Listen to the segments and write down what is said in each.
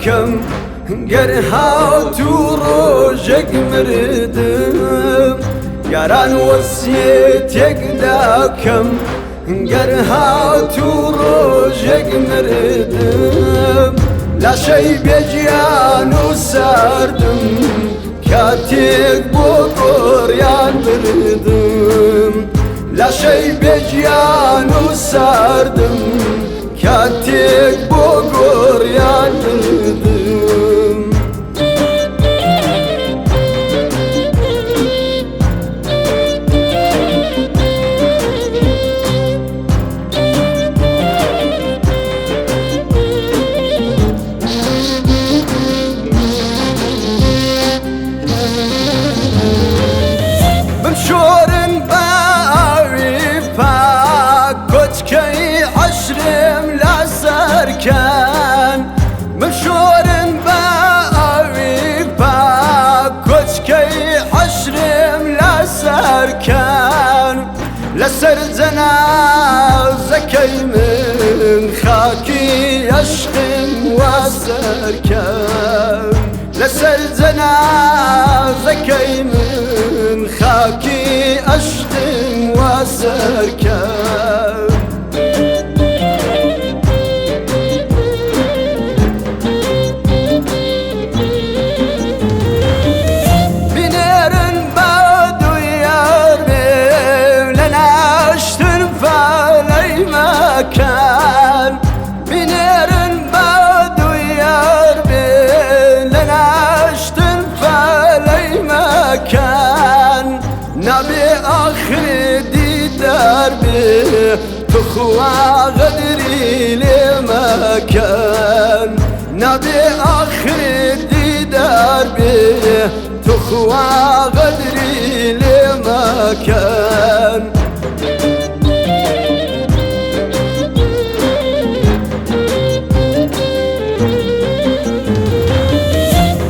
داکەم گەر هات و ڕۆژێک مردم، یاران وەسیەتێک داکەم گەر هات و ڕۆژێک مردم، لاشەی بێگیان و ساردم کاتێک بۆ گۆڕیان بردم، لاشەی بێگیان و ساردم کاتێک بۆ گۆڕیان بردم. بمشۆرن بە ئاوی پاک کۆچکەی عەشرم لەسەرکەن، بمشۆرن بە ئاوی پاک کۆچکەی عەشرم لەسەرکەن، لەسەر جەنازەکەی من خاکی عەشقم وەسەرکەن، لەسەر جەنازەکەی من خاکی عەشقم وەسەرکەن. بنێرن بە دوویار بێ لە ناشتن فالەی مەکان، بنێرن بە دوویار بێ لە ناشتن فالەی مەکان، نابێ ئاخری دیدار بێ تخوا غەدری لێ مەکەن، نابێ ئاخری دیدار بێ تخوا غەدری لێ مەکەن.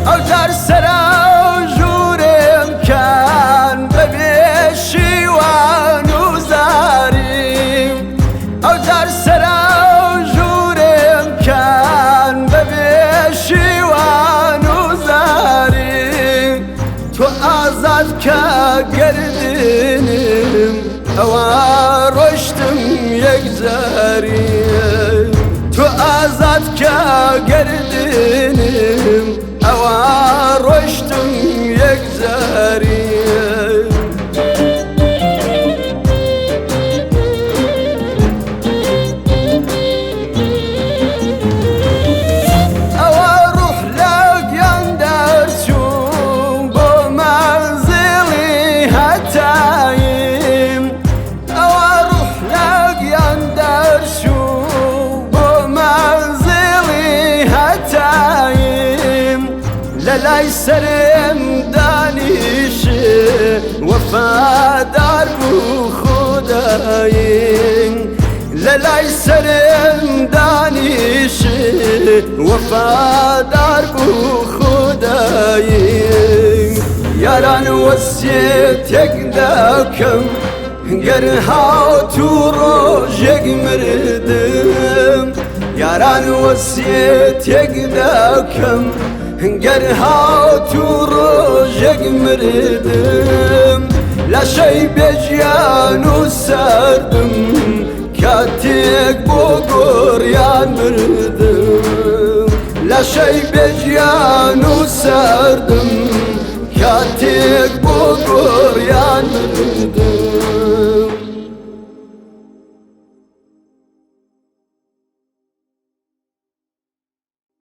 ئەو جار سەرا ژوورێم کان بەبێ شیوان و زاریم، ئەو جار سەرا ژوورێم کان بەبێ شیوان و زاریم، تۆ ئازاد کە گەردنم ئەوە ڕۆشتم یەکجاری، تۆ ئازاد کە گەردنم ئەوە ڕۆشتم یەکجاری. ئەوە ڕوح لە گیان دەرچوو بۆ مەنزڵی هەتایم، ئەوە ڕوح لە گیان دەرچوو بۆ مەنزڵی هەتایم، لە لای سەرم دانیشێ وەفادار بوو خوداییم، لە لای سەرم دانیشێ وەفادار بوو خوداییم. یاران وەسیەتێک داکەم گەر هات و ڕۆژێک مردم، یاران وەسیەتێک داکەم گەر هات و ڕۆژێک مردم، لاشەی بێگیان و ساردم کاتێک بۆ گۆڕیان بردم، لاشەی بێگیان و ساردم کاتێک بۆ گۆڕیان بردم.